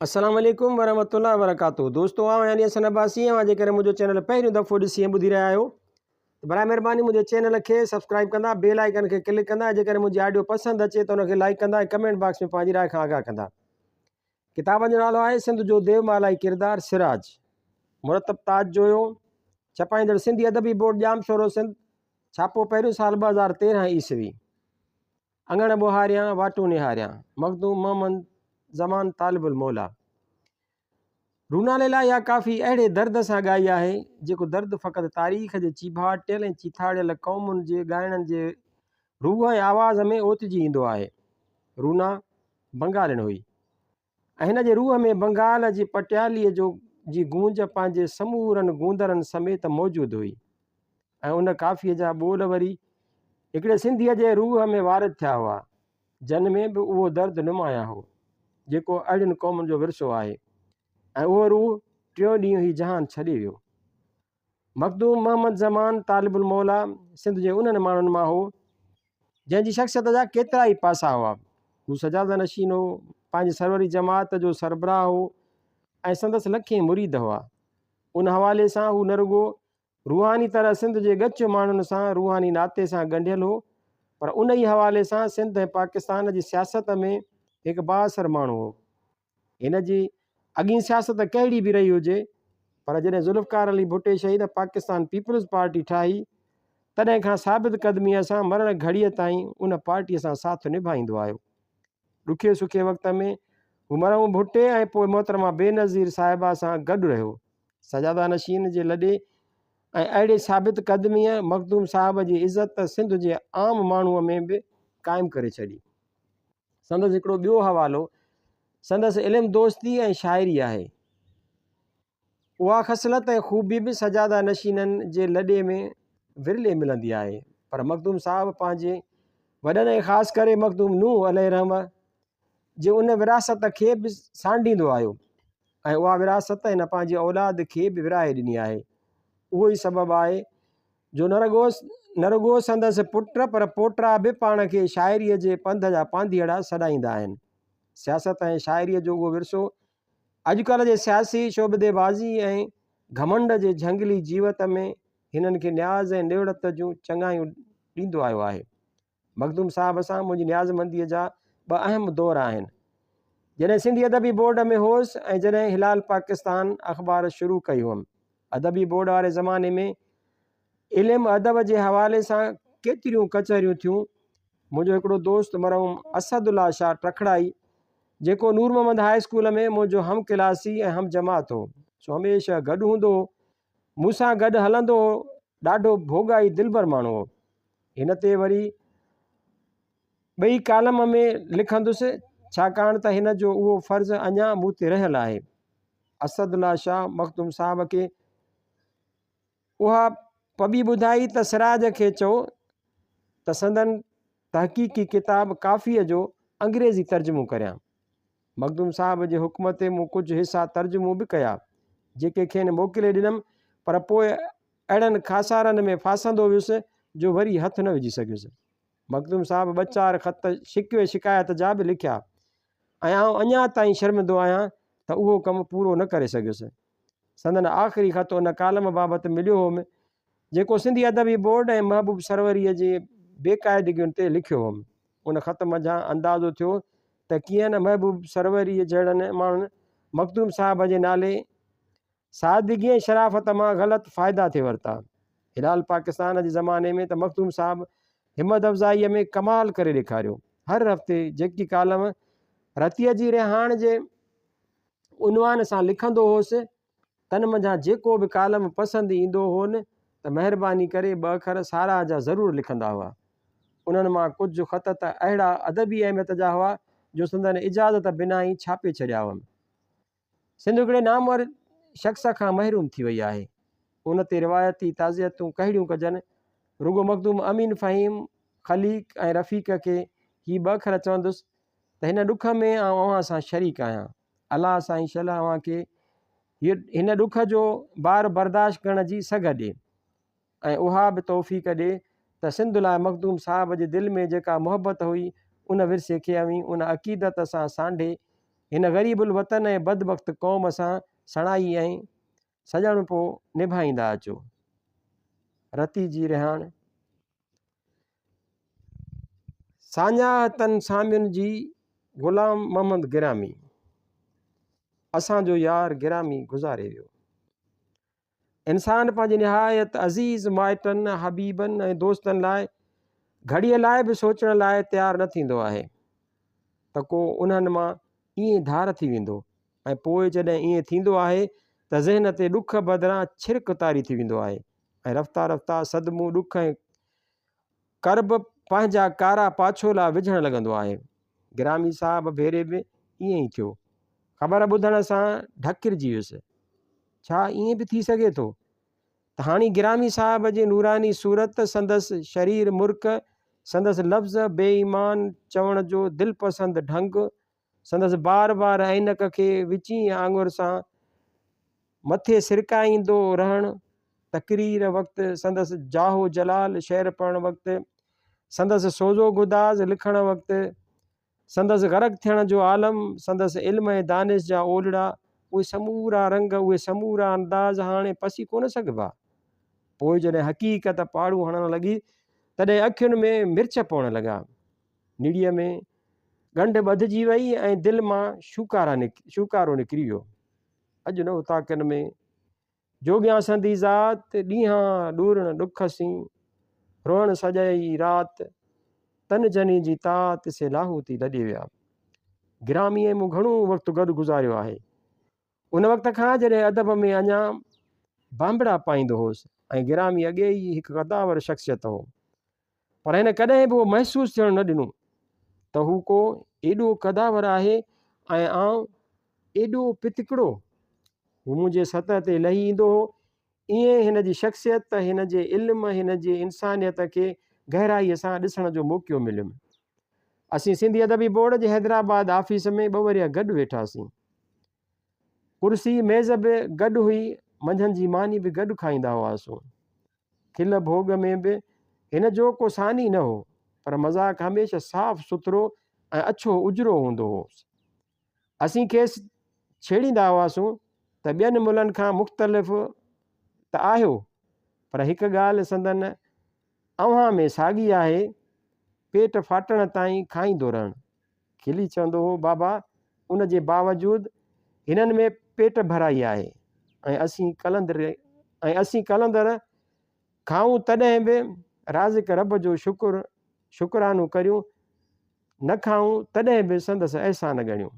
السلام عليڪم ورحمة الله وبرڪاته دوستو آئون يعني حسن عباسي اوهان جيڪڏهن منهنجو چينل پهريون دفعو ڏسي ۽ ٻڌي رهيا آهيو ته برائي مهرباني منهنجي چينل کي سبسڪرائب ڪندا بيل آئيڪن کي ڪلڪ ڪندا ۽ جيڪڏهن منهنجي آڊيو پسند اچي ته ان کي لائيڪ ڪندا ۽ ڪمينٽ باڪس ۾ پنهنجي راء کان آگاهه ڪندا. ڪتاب جو نالو آهي سنڌ جو ديومالائي ڪردار سراج مرتب تاج جويو ڇپائيندڙ سنڌي ادبي بورڊ ڄامشورو سنڌ ڇاپو پهريون سال 2013 عيسوي. اڱڻ ٻوهاريان، واٽون نهاريان، مخدوم محمد زمان طالب الموليٰ. رونا ليلا اها ڪافي اهڙي درد سان ڳائي آهي، جيڪو درد فقط تاريخ جي چيڀاٽيل ۽ چيٿاڙيل قومن جي ڳائڻن جي روح ۽ آواز ۾ اوتجي ايندو آهي. رونا بنگالڻ هئي ۽ هن جي روح ۾ بنگال جي پٽيالي جو جي گونج پنهنجي سمورن گوندرن سميت موجود هئي ۽ ان ڪافيء جا ٻول وري هڪڙي سنڌيء جي روح ۾ وارد ٿيا هئا، جن ۾ به اهو درد نمايان هو، جيڪو اهڙين قومن جو ورثو آهي ۽ اهو روح ٽيون ڏينهن هي جهان ڇڏي ويو. مخدوم محمد زمان طالب الموليٰ سنڌ جي انهن ماڻهن مان هو، جنهن جي شخصيت جا ڪيترائي پاسا هئا. هو سجاده نشين هو، پنهنجي سروري جماعت جو سربراهه هو ۽ سندس لکين مريد هئا. ان حوالي سان هو نه رڳو روحاني طرح سنڌ جي ڳچ ماڻهن سان روحاني ناتي سان ڳنڍيل هو، پر ان ئي حوالي سان سنڌ ۽ پاڪستان جي سياست ۾ هڪ بااثر ماڻهو هو. هن جي اڳين سياست ڪهڙي به رهي هجي پر جڏهن ذوالفقار علي ڀٽي شهيد پاڪستان پيپلز پارٽي ٺاهي تڏهن کان ثابت قدميء سان مرڻ گهڙيء تائين ان پارٽيء سان ساٿ نڀائيندو آيو. ڏکي سکي وقت ۾ هو مرحوم ڀٽي ۽ پوء محترمه بينظير صاحبه سان گڏ رهيو. سجاده نشين جي لڏي ۽ اهڙي ثابت قدميء مخدوم صاحب جي عزت سنڌ جي عام ماڻهوء ۾ به قائم ڪري ڇڏي. سندس هڪڙو ٻيو حوالو سندس علم دوستي ۽ شاعري آهي. اها خصلت ۽ خوبي به سجاده نشينن جي لڏي ۾ ورلي ملندي آهي، پر مخدوم صاحب پنهنجي وڏن ۽ خاص ڪري مخدوم نوح عليه الرحمة جي ان وراثت کي به سانڍيندو آيو ۽ اها وراثت هن پنهنجي اولاد کي به ورهائي ڏني آهي. اهو ئي سبب آهي جو نه رڳو نه رڳو سندس پٽ پر پوٽا به پاڻ کي شاعريء جي پنڌ جا پانڌيئڙا سڏائيندا آهن. سياست ۽ شاعريء جو اهو ورثو اڄڪلهه جي سياسي شعبدي بازي ۽ گهمنڊ جي جهنگلي جيوت ۾ هنن کي نياز ۽ نوڙت جون چڱايون ڏيندو آيو آهي. مخدوم صاحب سان منهنجي نيازمنديء جا ٻه اهم دور آهن. جڏهن سنڌي ادبي بورڊ ۾ هوس ۽ جڏهن هلال پاڪستان اخبار شروع ڪئي هئم. ادبي بورڊ واري زماني ۾ علم ادب جي حوالي سان ڪيتريون ڪچهريون ٿيون. منهنجو هڪڙو دوست مرحوم اسد الله شاهه ٽکڙائي، جيڪو نور محمد هاء اسڪول ۾ منهنجو هم ڪلاسي ۽ هم جماعت هو، سو هميشه گڏ هوندو هو. مون سان گڏ هلندو هو. ڏاڍو ڀوڳائي دلبر ماڻهو هو. هن تي وري ٻئي ڪالم ۾ لکندس، ڇاڪاڻ ته هن جو اهو فرض اڃا مون تي رهيل آهي. اسد الله شاهه مخدوم صاحب کي اها پٻي ٻڌائي ته سراج کي چئو ته سندن تحقيقي ڪتاب ڪافيء جو انگريزي ترجمو ڪريان. مخدوم صاحب جي حڪم تي مون ڪجهه حصا ترجمو به ڪيا، جيڪي کين موڪلي ڏنم، پر پوء اهڙن خاصارن ۾ ڦاسندو ويس جو وري هٿ نه وجهي سگهيس. مخدوم صاحب ٻه چار خط شڪوي شڪايت جا به لکيا ۽ آئون اڃا تائين شرمندو آهيان ته اهو ڪم پورو نه ڪري سگهيس. سندن آخري خط ان ڪالم بابت مليو هوم، جيڪو سنڌي ادبي بورڊ ۽ محبوب سروريء جي بيقاعدگين تي لکيو هوم. ان خط منجهان اندازو ٿيو ته ڪيئن نه محبوب سروريء جهڙن ماڻهن مخدوم صاحب جي نالي، سادگي ۽ شرافت مان غلط فائدا ٿي ورتا. هلال پاڪستان جي زماني ۾ ته مخدوم صاحب همت افزائيء ۾ ڪمال ڪري ڏيکاريو. هر هفتي جيڪي ڪالم رتيء جي رهاڻ جي عنوان سان لکندو هوس، تن منجهان جيڪو به ڪالم پسند ايندو هون ته مهرباني ڪري ٻه اکر ساراهه جا ضرور لکندا هئا. انهن مان ڪجهه خط ته اهڙا ادبي اهميت جا هئا جو سندن اجازت بنا ئي ڇاپي ڇڏيا هئم. سنڌ هڪڙي نامور شخص کان محروم ٿي وئي آهي. ان تي روايتي تعزيتون ڪهڙيون ڪجن؟ رڳو مخدوم امين فهيم، خليق ۽ رفيق کي هي ٻه اکر چوندس ته هن ڏک ۾ آئون اوهان سان شريڪ آهيان. الله سائين شل اوهان کي هن ڏک جو بار برداشت ڪرڻ جي سگهه ڏي. ۽ اها به توفيق ڏي ته سنڌ لاء مخدوم صاحب جي دل ۾ جيڪا محبت هئي ان ورثي کي اوهين ان عقيدت سان سانڍي هن غريب الوطن ۽ بدبخت قوم سان سڻائي ۽ سڄڻپو نڀائيندا اچو. رتي جي رهاڻ. ساڃاهه تن سامين جي غلام محمد گرامي اسان جو يار گرامي گذاري ويو. انسان پنهنجي نهايت عزيز مائٽن، حبيبن ۽ دوستن لاء گهڙيء لاء به سوچڻ لاء تيار نه ٿيندو آهي ته ڪو انهن مان ائين ڌار ٿي ويندو ۽ پوء جڏهن ائين ٿيندو آهي ته ذهن تي ڏک بدران ڇرڪ طاري ٿي ويندو آهي ۽ رفتا رفتا صدمو، ڏک ۽ ڪرب پنهنجا ڪارا پاڇولا وجهڻ لڳندو آهي. گرامي صاحب ڀيري به ائين ئي ٿيو. خبر ٻڌڻ سان ڍڪرجي ويس. ڇا ائين به ٿي سگهي ٿو ته هاڻي گرامي صاحب جي نوراني صورت، سندس شرير مرڪ، سندس لفظ بي ايمان چوڻ جو دلپسند ڍنگ، سندس بار بار عينڪ کي وچينء آڱر سان مٿي سرڪائيندو رهڻ، تقرير وقت سندس جاه و جلال، شعر پڙهڻ وقت سندس سوز و گداز، لکڻ وقت سندس غرق ٿيڻ جو عالم، سندس علم ۽ دانش جا اولڙا، اهي سمورا رنگ، اهي سمورا انداز هاڻي پسي ڪونه سگهبا. پوء جڏهن حقيقت پاڙون هڻڻ لڳي، تڏهن اکين ۾ مرچ پوڻ لڳا. نڙيء ۾ ڳنڍ ٻڌجي وئي ۽ دل مان شوڪارو نڪري ويو. اڄ نه اوطاقن ۾ جوڳيان سندي ذات، ڏينهان ڏورڻ ڏک سين، روئڻ سڄي رات، تن جني جي تات، سي لاهوتي لڏي ويا. گرامي ۽ مون گهڻو وقت گڏ گذاريو آهي. ان وقت کان جڏهن ادب ۾ اڃا بانبڙا پائيندو هوس ۽ گرامي اڳي ئي هڪ قدآور شخصيت هو. پر هن ڪڏهن به اهو محسوس ٿيڻ نه ڏنو ته هو ڪو ايڏو قدآور آهي ۽ آئون ايڏو پتڪڙو. هو منهنجي سطح تي لهي ايندو هو. ائين هن جي شخصيت، هن جي علم، هن جي انسانيت کي گهرائيء سان ڏسڻ جو موقعو مليم. اسين سنڌي ادبي بورڊ جي حيدرآباد آفيس ۾ ٻه ورهيه گڏ ويٺاسين. ڪرسي ميز به گڏ هئي، منجهند جي ماني به گڏ کائيندا هئاسون. کل ڀوڳ ۾ به هن جو ڪو ثاني نه هو، پر مذاق هميشه صاف سٿرو ۽ اڇو اجرو هوندو هوس. اسين کيس ڇيڙيندا هئاسون ته ٻين ملن کان مختلف ته آهيو، پر هڪ ڳالهه سندن اوهان ۾ ساڳي آهي، پيٽ ڦاٽڻ تائين کائيندو رهڻ. کلي چوندو هو، بابا ان جي باوجود هنن ۾ پيٽ ڀرائي آهي ۽ اسين قلندر ۽ اسين قلندر کائون تڏهن به رازق رب جو شڪر شڪرانو ڪريون، نه کائون تڏهن به سندس احسان ڳڻيون.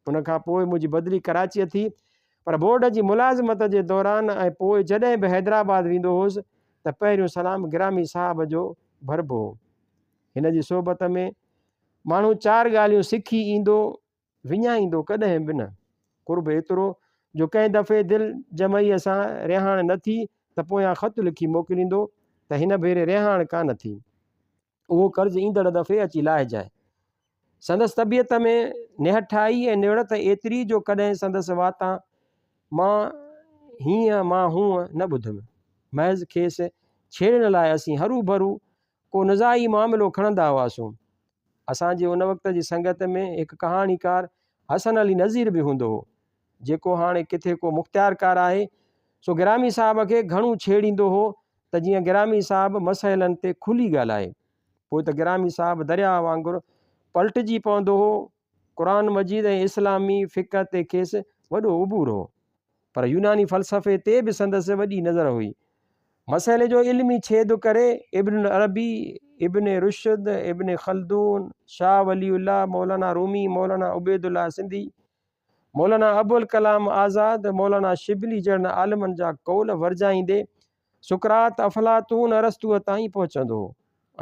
ان کان پوء منهنجي بدلي ڪراچيء ٿي، پر بورڊ جي ملازمت جي دوران ۽ پوء جڏهن به حيدرآباد ويندو هوس ته پهريون سلام گرامي صاحب جو ڀربو هو. هن جي صحبت ۾ ماڻهو چار ڳالهيون سکي ايندو، وڃائيندو ڪڏهن به نه. قرب ايترو جو ڪنهن دفعي دل جمعيء سان رهاڻ نه ٿي ته پويان خط لکي موڪليندو ته هن ڀيري رهاڻ ڪانه ٿي. اهو قرض ايندڙ دفعي اچي لاهجانء. سندس طبيعت ۾ نهٺائي ۽ نوڙت ايتري جو ڪڏهن سندس واتان مان هينء مان هونء نه ٻڌم. محض کيس ڇيڙڻ لاء اسين هروڀرو ڪو نزاعي معاملو کڻندا هئاسون. اسان جي ان وقت جي سنگت ۾ هڪ ڪهاڻيڪار حسن علي نذير به هوندو هو، جيڪو هاڻي ڪٿي ڪو مختيارڪار آهي، سو گرامي صاحب کي گهڻو ڇيڙيندو هو ته جيئن گرامي صاحب مسئلن تي کلي ڳالهائي. پوء ته گرامي صاحب درياهه وانگر پلٽجي پوندو هو. قرآن مجيد ۽ اسلامي فقه تي کيس وڏو عبور هو. پر يوناني فلسفي تي به سندس وڏي نظر هئي. مسئلي جو علمي ڇيد ڪري ابن العربي، ابن رشد، ابن خلدون، شاهه ولي الله، مولانا رومي، مولانا عبيدالله سنڌي، مولانا ابوالڪلام آزاد، مولانا شبلي جهڙن عالمن جا قول ورجائيندي سقراط، افلاطون، ارسطوء تائين پهچندو هو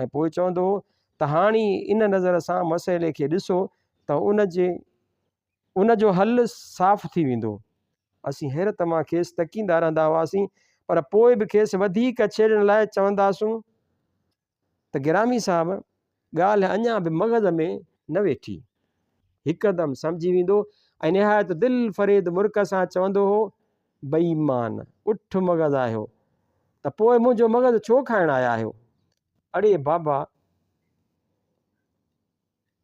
۽ پوء چوندو هو ته هاڻي ان نظر سان مسئلي کي ڏسو ته ان جي ان جو حل صاف ٿي ويندو. اسين حيرت مان کيس تڪيندا رهندا هئاسين، پر پوء به کيس وڌيڪ ڇيڙڻ لاء چونداسون ته گرامي صاحب، ڳالهه اڃا به مغز ۾ نه ويٺي. هڪدم سمجهي ويندو ۽ نهايت دل فريد مرڪ سان چوندو هو، بي ايمان، اٺ مغز آهيو ته پوء منهنجو مغز ڇو کائڻ آيا آهيو؟ اڙي بابا!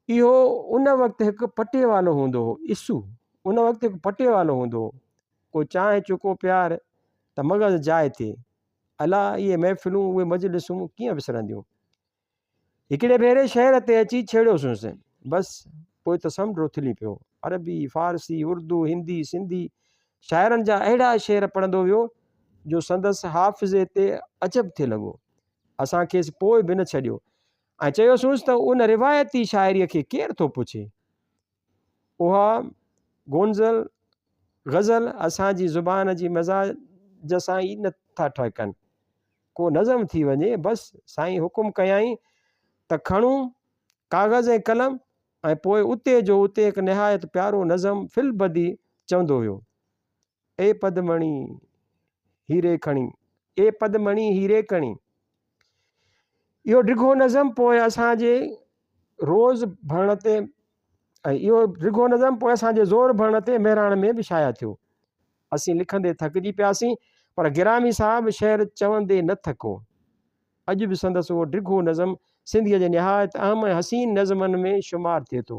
اهو ان وقت هڪ پٽيوالو هوندو هو. عيسو ان وقت هڪ پٽيوالو هوندو هو. ڪو چانهه چڪو پيار ته مغز جاء ٿئي. الا اهي محفلون اهي مجلسون ڪيئن وسرنديون. هڪڙي ڀيري شهر تي اچي ڇيڙيوسونس. بس پوء ته سمنڊ اٿلي پيو. عربي، فارسي، اردو، هندي، سنڌي شاعرن جا اهڙا شعر پڙهندو ويو جو سندس حافظي تي عجب ٿي لڳو. اسان کيس پوء به نه ڇڏيو ۽ چيوسونس ته ان روايتي شاعريء کي ڪير ٿو پڇي؟ اها گونزل، غزل، اسان جي زبان جي مزاج سان ئي نه ٿا ٺهڪن. ڪو نظم ٿي وڃي، بس سائين حڪم ڪيائين ته کڻو ڪاغذ ۽ قلم ۽ پوء اتي جو اتي هڪ نهايت پيارو نظم في البديع چوندو ويو. اي پدمڻي هيري کڻي، اي پدمڻي هيري کڻي. اهو ڊگهو نظم پوء اسان جي روز ڀرڻ تي ۽ اهو ڊگهو نظم پوء اسان جي زور ڀرڻ تي مهراڻ ۾ به شايع ٿيو. اسين لکندي ٿڪجي پياسين، پر گرامي صاحب شعر چوندي نه ٿڪو. اڄ به سندس اهو ڊگهو نظم سنڌيء جي نهايت اهم ۽ حسين نظمن ۾ شمار ٿئي ٿو.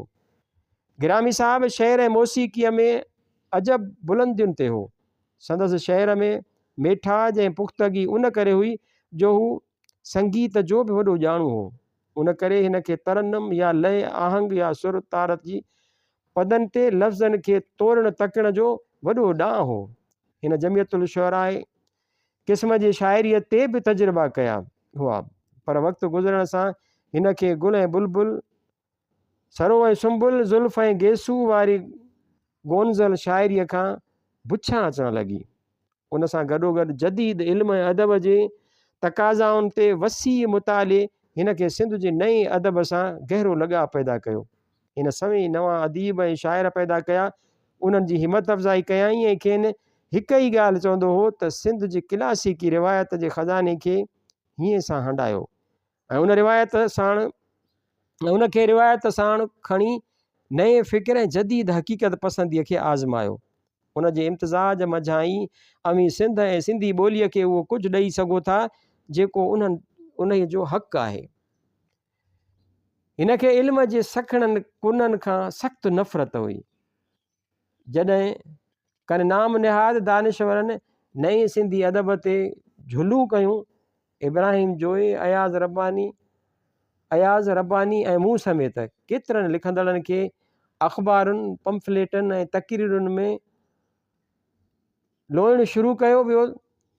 گرامي صاحب شعر ۽ موسيقيء ۾ عجب بلندين تي هو. سندس شعر ۾ ميٺاج ۽ پختگي ان ڪري هئي جو هو سنگيت جو به وڏو ڄاڻو هو. ان ڪري هن کي ترنم يا لئه، آهنگ يا سر تار جي پدن تي لفظن کي تورڻ تڪڻ جو وڏو ڏانء هو. هن جمعيت الشعراء قسم جي شاعريء تي به تجربا ڪيا هئا، پر وقت گذرڻ سان هن کي گل ۽ بلبل، سرو ۽ سنبل، زلف ۽ گيسو واري گونزل شاعريء کان بڇان اچڻ لڳي. ان سان گڏوگڏ جديد علم ۽ ادب جي تقاضائن تي وسيع مطالعي هن کي سنڌ جي نئين ادب سان گهرو لڳاء پيدا ڪيو. هن سوين نوان اديب ۽ شاعر پيدا ڪيا، انهن جي همت افزائي ڪيائين ۽ کين هڪ ئي ڳالهه چوندو هو ته سنڌ جي ڪلاسيڪي روايت جي خزاني کي هينئين سان هنڊايو ۽ ان روايت ساڻ ۽ ان کي روايت ساڻ کڻي نئين فڪر ۽ جديد حقيقت پسنديء کي آزمايو. ان جي امتزاج منجهان ئي اوهين سنڌ ۽ سنڌي ٻوليء کي اهو ڪجهه ڏئي سگهو ٿا، جيڪو انهن انهيء جو حق آهي. هن کي علم جي سکڻن ڪنن کان سخت نفرت هئي. جڏهن ڪن نام نهاد دانشورن نئين سنڌي ادب تي جهلون ڪيون، ابراهيم جويي، اياز رباني، اياز رباني ۽ مون سميت ڪيترن لکندڙن کي اخبارن، پمفليٽن ۽ تقريرن ۾ لوئڻ شروع ڪيو ويو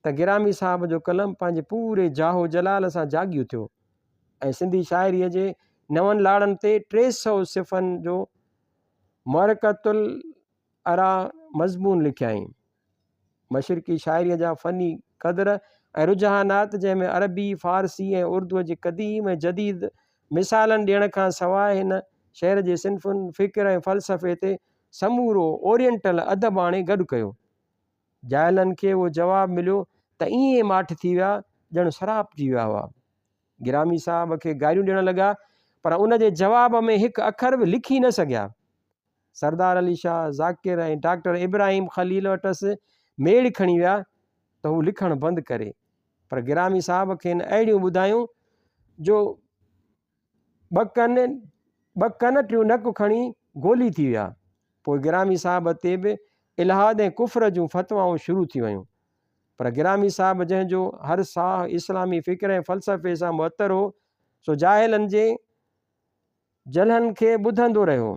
ته گرامي صاحب جو قلم پنهنجي پوري جاه و جلال سان جاڳي اٿيو ۽ سنڌي شاعريء جي نون لاڙن تي 300 صفحن جو معرڪة الارا مضمون لکيائين. مشرقي شاعريء جا فني قدر ۽ رجحانات جنهن ۾ عربي، فارسي ۽ اردوء جي قديم ۽ جديد مثالن ڏيڻ کان سواء هن شعر جي صنفن، فڪر ۽ فلسفي تي سمورو اورينٽل ادب آڻي گڏ ڪيو. جاهلن کي اهو جواب مليو ته ائين ماٺ ٿي ويا ڄڻ سراپجي ويا هئا. گرامي صاحب کي گاريون ڏيڻ لڳا پر ان جي جواب ۾ هڪ اکر به لکي نه سگهيا. سردار علي شاهه ذاڪر ۽ ڊاڪٽر ابراهيم خليل وٽس ميڙ کڻي ويا ته هو لکڻ بند ڪري پر گرامي صاحب کين اهڙيون ٻڌايون جو ٻه ڪن ٻه ڪن ٽيون نڪ کڻي گولي ٿي ويا. پوء گرامي صاحب تي به الحاد ۽ ڪفر جون فتوائون شروع ٿي ويون. پر گرامي صاحب جنهن جو هر ساهه اسلامي فڪر ۽ فلسفي سان معطر هو، سو جاهلن جي جلهن کي ٻڌندو رهيو،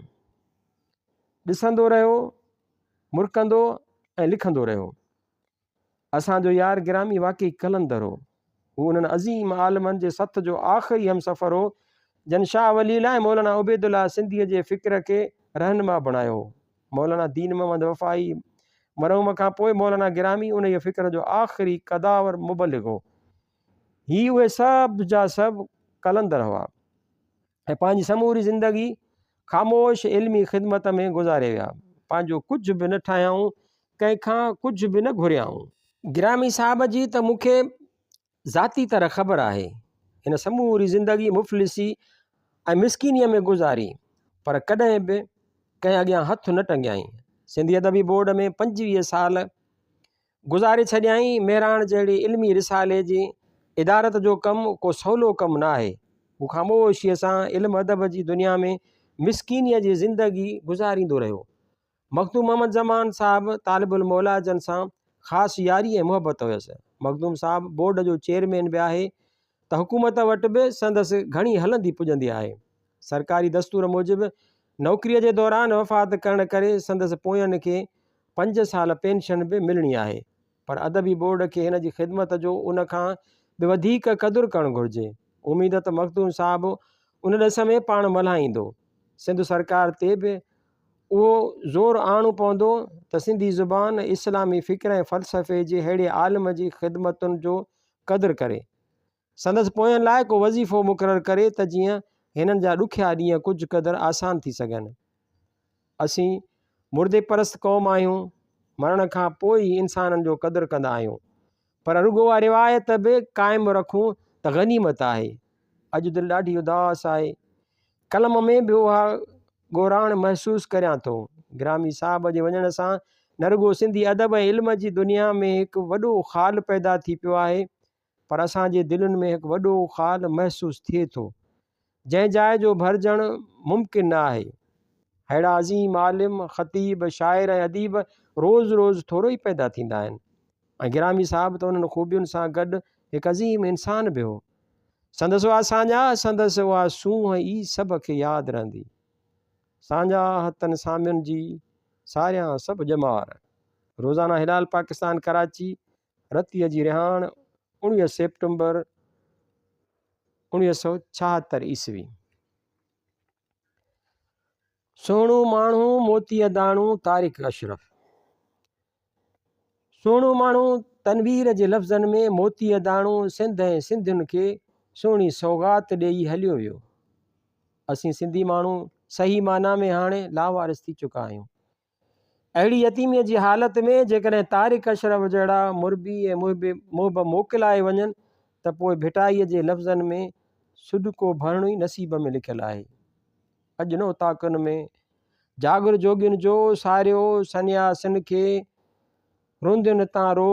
ڏسندو رهيو، مرڪندو ۽ لکندو رهيو. اسان جو يار گرامي واقعي قلندر هو. هو انهن عظيم عالمن جي سٿ جو آخري همسفر هو، جن شاهه ولي الله ۽ مولانا عبيدالله سنڌيء جي فڪر کي رهنما بڻايو هو. مولانا دين محمد وفائي مرحوم کان پوء مولانا گرامي انهيء فڪر جو آخري قداور مبلغ هو. هي اهي سڀ جا سڀ قلندر هئا. ۽ پنهنجي سموري زندگي خاموش علمي خدمت ۾ گذاري ويا. پنهنجو ڪجهه به نه ٺاهيائون، ڪنهن کان ڪجهه به نه گهريائون. گرامي صاحب جي ته مون کي ذاتي طرح خبر آهي. هن سموري زندگي مفلسي ۽ مسڪينيء ۾ گذاري، پر ڪڏهن به ڪنهن اڳيان هٿ نه ٽنگيائين. سنڌي ادبي بورڊ ۾ 25 سال گذاري ڇڏيائين. مهراڻ جهڙي علمي رسالي جي ادارت جو ڪم ڪو سولو ڪم نه آهي. هو خاموشيء سان علم ادب جي دنيا ۾ مسڪينيء جي زندگي گذاريندو رهيو. مخدوم محمد زمان صاحب طالب الموليٰ جن سان خاص ياري ۽ محبت هيس. مخدوم صاحب بورڊ جو چيئرمين به آهي ته حڪومت وٽ به سندس گهڻي هلندي پڄندي آهي. سرڪاري دستور موجب نوڪريء جي دوران وفات ڪرڻ ڪري سندس پوين کي پنج سال پينشن به ملڻي آهي پر ادبي بورڊ کي هن جي خدمت جو ان کان به وڌيڪ قدر ڪرڻ گهرجي. اميد ته مخدوم صاحب ان ڏس ۾ پاڻ ملهائيندو. سنڌ سرڪار تي به اهو زور آڻڻو پوندو ته سنڌي زبان ۽ اسلامي فڪر ۽ فلسفي جي ههڙي عالم جي خدمتن جو قدر ڪري. سندس پوين لاء ڪو وظيفو مقرر ڪري ته جيئن هنن جا ڏکيا ڏينهن ڪجهه قدر آسان ٿي سگهن. اسين مردي پرست قوم آهيون، مرڻ کان پوء ئي انسانن جو قدر ڪندا آهيون. پر رڳو اها روايت به قائم رکون ته غنيمت آهي. اڄ دل ڏاڍي اداس آهي. قلم ۾ به اها ڳوراڻ محسوس ڪريان ٿو. گرامي صاحب جي وڃڻ سان نه رڳو سنڌي ادب ۽ علم جي دنيا ۾ هڪ وڏو خال پيدا ٿي پيو آهي، پر اسان جي دلين ۾ هڪ وڏو خال محسوس ٿئي ٿو، جنهن جاء جو ڀرجڻ ممڪن نه آهي. ههڙا عظيم عالم، خطيب، شاعر ۽ اديب روز روز ٿورو ئي پيدا ٿيندا آهن ۽ گرامي صاحب ته انهن خوبين سان گڏ هڪ عظيم انسان به هو. سندس اها ساڃاهه، سندس اها سونهن ئي سڀ کي ياد رهندي. ساڃاهه تن سامين جي، ساريان سڀ ڄمار. روزانه هلال پاڪستان ڪراچي، رتيء جي رهاڻ، 19 سيپٽمبر 1976 عيسوي. سهڻو ماڻهو موتيء داڻو طارق اشرف. سهڻو ماڻهو تنوير جي لفظن ۾ موتيء داڻو سنڌ ۽ سنڌين کي سهڻي سوغات ڏيئي هليو ويو. اسين سنڌي ماڻهو صحيح معنيٰ ۾ هاڻي لاوارث ٿي چڪا آهيون. اهڙي يتيميء جي حالت ۾ جيڪڏهن طارق اشرف جهڙا مربي ۽ محب موڪلائي وڃن ته پوء ڀٽائيء جي لفظن ۾ سڏڪو ڀرڻ ئي نصيب ۾ لکيل آهي. اڄ نه اوطاقن ۾ جاڳر جوڳين جو ساريو سنياسين کي روندين تان رو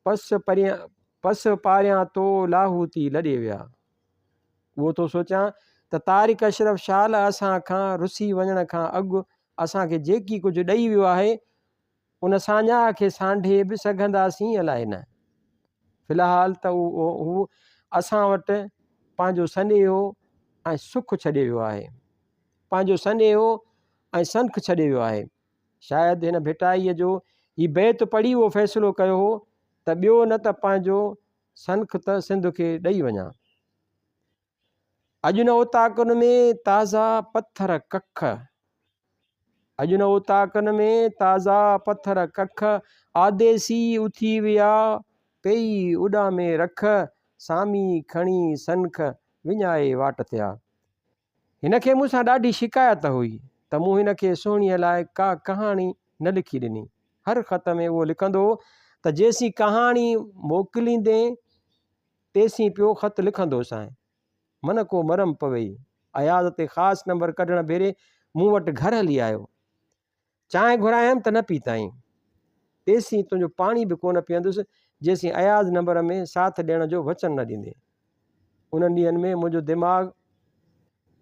پس پريان پس پاريان تو لاهوتي لڏي ويا. اهو ٿو سوچان ته طارق اشرف شال اسان کان رسي وڃڻ کان اڳ اسان کي جيڪي ڪجهه ڏئي ويو آهي ان ساڃاهه کي سانڍي به سگهنداسين الائي نه. في الحال ته هو اسان وٽ پنهنجو سنيهو ۽ سک ڇڏي ويو آهي. پنهنجو سنيهو ۽ سنک ڇڏي ويو آهي. شايد هن ڀٽائيء جو هي بيت پڙهي اهو فيصلو ڪيو هو ته ٻيو نه ته پنهنجو سنک ته سنڌ کي ڏئي وڃان. اڄ نه اوطاقن ۾ تازا پٿر ڪک. اڄ نه اوطاقن ۾ تازا پٿر ڪک، آديسي اٿي ويا پيئي اڏامي رک، سامي کڻي سنک وڃائي واٽ ٿيا. هن کي مون سان ڏاڍي شڪايت هئي ته مون هن کي سهڻيء لاء ڪا ڪهاڻي نه لکي ڏني. هر خط ۾ اهو لکندو هو ته جيسين ڪهاڻي موڪليندين تيسين پيو خط لکندوسانء. من ڪو مرم پويئي. اياز تي خاص نمبر ڪڍڻ ڀيري مون وٽ گهر هلي آيو. چانهه گهرايم ته نه پيتائين. تيسين تنهنجو پاڻي به ڪونه پيئندس، جيسين اياز نمبر ۾ ساٿ ڏيڻ جو وچن نه ڏيندين. انهن ڏينهن ۾ منهنجو دماغ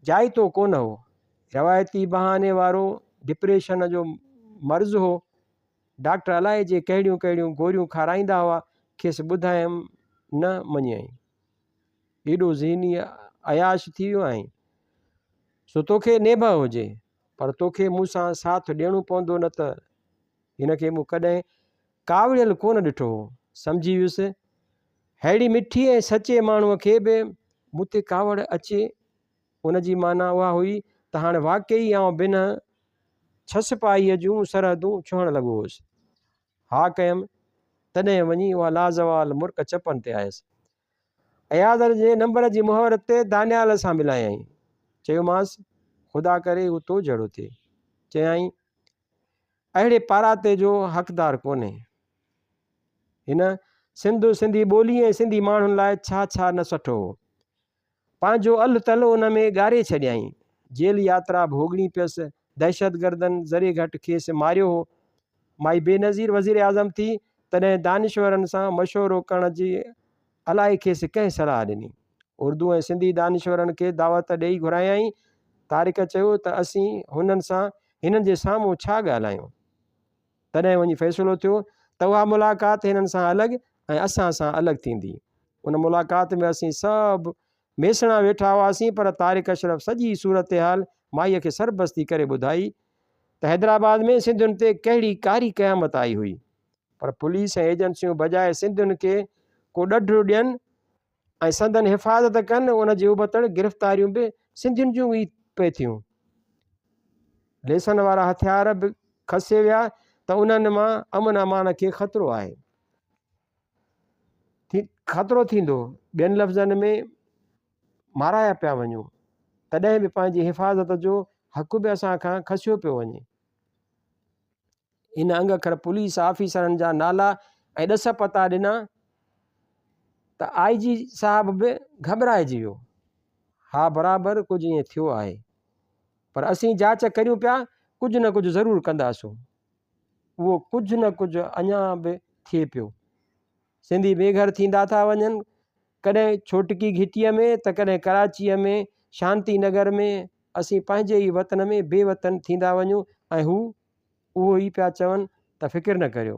جائتو ڪونه هو. روايتي بهاني وارو ڊپريشن جو مرض هو. ڊاڪٽر الائي جي ڪهڙيون ڪهڙيون گوريون کارائيندا هئا، کيس ٻڌايم نه مڃيائين. ايڏو ذهني عياش ٿي ويو آهين، سو توکي نيبهه هجي، پر توکي مون سان ساٿ ڏيڻو پوندو نه ته. هن کي مون ڪڏهن ڪاوڙيل ڪونه ڏٺو هو. سمجهي ويس، ههڙي مٺي ۽ سچي ماڻهوء کي به مون تي ڪاوڙ اچي، ان جي معنيٰ اها هئي ته هاڻ واقعي آئون بنهه ڇسپائيء جون سرحدون ڇهڻ لڳو هوس. ها ڪيم، تڏهن وڃي اها لازوال مرڪ چپن تي آيس. اياز جي نمبر جي مهر تي دانيال سان ملايائين. چيومانس، خدا ڪري هو تو جهڙو ٿئي. چيائين، اهڙي پاراتي جو حقدار ڪونهي. هن سنڌ، سنڌي ٻولي ۽ سنڌي ماڻهن لاء ڇا ڇا نه سٺو هو. پنهنجو الھ تلھ ان ۾ ڳاري ڇڏيائين. جيل ياترا ڀوڳڻي پيس. دهشتگردن ذري گهٽ کيس ماريو هو. مائي بينظير وزيراعظم ٿي، تڏهن دانشورن سان مشورو ڪرڻ جي الائي کيس ڪنهن صلاح ڏني. اردو ۽ سنڌي دانشورن کي دعوت ڏيئي گهرايائين طارق چيو ته اسين هنن سان هنن جي سامهون ڇا ڳالهايون؟ تڏهن وڃي فيصلو ٿيو ته اها ملاقات هنن سان الڳ ۽ اسان سان الڳ ٿيندي. ان ملاقات ۾ اسين سڀ ميسڻا ويٺا هئاسين پر طارق اشرف سڄي صورتحال مائيء کي سربستي ڪري ٻڌائي ته حيدرآباد ۾ سنڌين تي ڪهڙي ڪاري قيامت آئي هئي پر پوليس ۽ ايجنسيون بجاء سنڌين کي ڪو ڏڍ ڏين ۽ سندن حفاظت ڪن ان جي ابتڙ گرفتاريون به سنڌين جون ئي پئي ٿيون. ليسن وارا هٿيار به کسي ويا ته انهن مان امن امان کي خطرو آهي. خطرو ٿيندو. ٻين لفظن ۾ مارايا پيا وڃون. تڏهن به پنهنجي حفاظت جو حق به اسان کان کسيو پيو وڃي. هن انگ اکر پوليس آفيسرن جا نالا ۽ ڏس پتا ڏنا ته آء جي صاحب به گهٻرائجي ويو. ها برابر ڪجهه ائين ٿيو آهي. پر اسين جاچ ڪريون پيا ڪجهه نه ڪجهه ضرور ڪنداسون. اهو ڪجهه نه ڪجهه اڃا به ٿئي پيو. سنڌي بي گهر ٿيندا ٿا وڃن. ڪڏهن ڇوٽڪي گهٽيء ۾ ته ڪڏهن ڪراچيء ۾ شانتي نگر ۾ اسين پنهنجي ئي وطن ۾ بي وطن ٿيندا وڃون ۽ هو اهو ئي پيا چون ته فڪر نه ڪريو،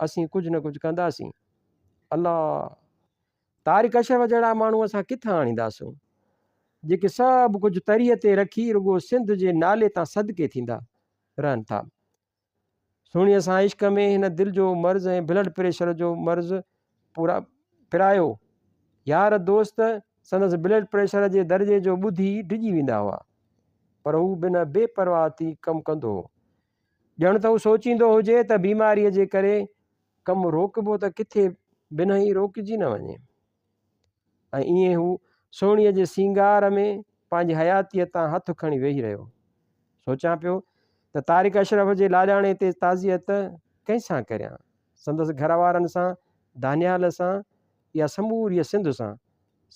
اسين ڪجهه نه ڪجهه ڪنداسين. الله! طارق اشرف جهڙا ماڻهو اسان ڪٿان آڻينداسون، جيڪي سڀ ڪجهه تريء تي رکي رڳو سنڌ جي نالي تان صدقي ٿيندا رهن ٿا. سهڻيء سان عشق ۾ هن دل جو مرض ۽ بلڊ پريشر جو مرض پرايو. يار دوست سندس بلڊ پريشر جي درجي جو ٻڌي ڊڄي ويندا هئا. پر هو بنهه بي پرواهه ٿي ڪم ڪندو هو. ڄڻ ته هو سوچيندو هجي ته بيماريء جي ڪري ڪم روڪبو ته ڪٿي بنهه ئي روڪجي نه وڃي. ۽ ائين هو سهڻيء جي سينگار ۾ پنهنجي حياتيء تان هٿ کڻي ويهي رهيو. سوچان پيو ته طارق اشرف جي لاڏاڻي تي تعزيت ڪنهن سان ڪريان؟ سندس گهر وارن سان، دانيال سان يا سموريء سنڌ سان؟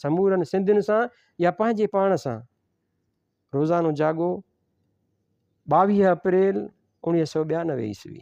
سمورن سنڌين سان يا پنهنجي پاڻ سان؟ روزانو جاڳو، 22 اپريل 1992 عيسوي.